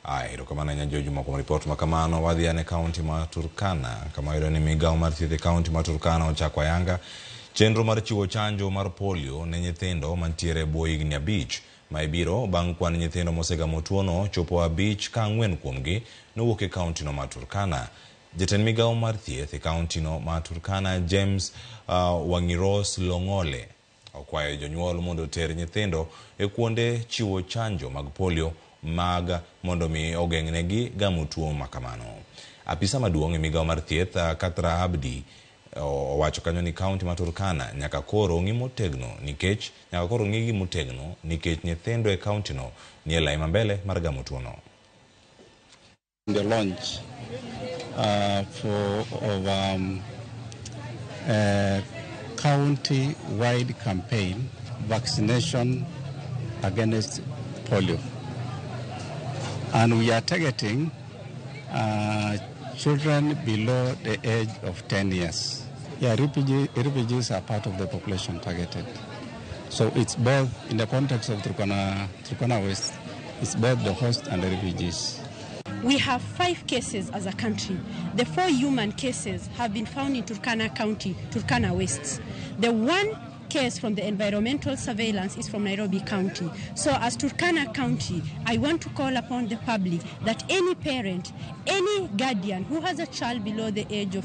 Aya, erokamano ahinya George Juma kuom ripot ma kamano. Wadhi ane kaunti ma Turkana kama yudo ni migawo mar thieth e kaunti ma Turkana ochako ayanga chenro mar chiwo chanjo mar polio ne nyithindo mantiere e bwo higni 5. Ma ibiro bang' kwan nyithindo mosegamo tuono chopo 5 ka 4 kuomgi nowuok e kauntino ma Turkana. Jatend migawo mar thieth e kauntino ma Turkana James Wangiros Long'ole okwayo jonyuol mondo oter nyithindo e kuonde chiwo chanjo mag polio mag mondo mi ogeng'negi gamo tuo makamano. Apisa maduong' e migawo mar thieth Katra Abdi owacho kanyo ni kaunti ma Turkana nyaka koro ng'i motegno nikech nyaka koro ng'igi motegno nikech nyithindo e kauntino nie lai mambele mar gamo tuono. The launch for of a county-wide campaign vaccination against polio, and we are targeting children below the age of 10 years. Yeah, refugees are part of the population targeted. So it's both in the context of Turkana West, it's both the host and the refugees. We have 5 cases as a country. The 4 human cases have been found in Turkana County, Turkana West. The 1 case from the environmental surveillance is from Nairobi County. So as Turkana County, I want to call upon the public that any parent, any guardian who has a child below the age of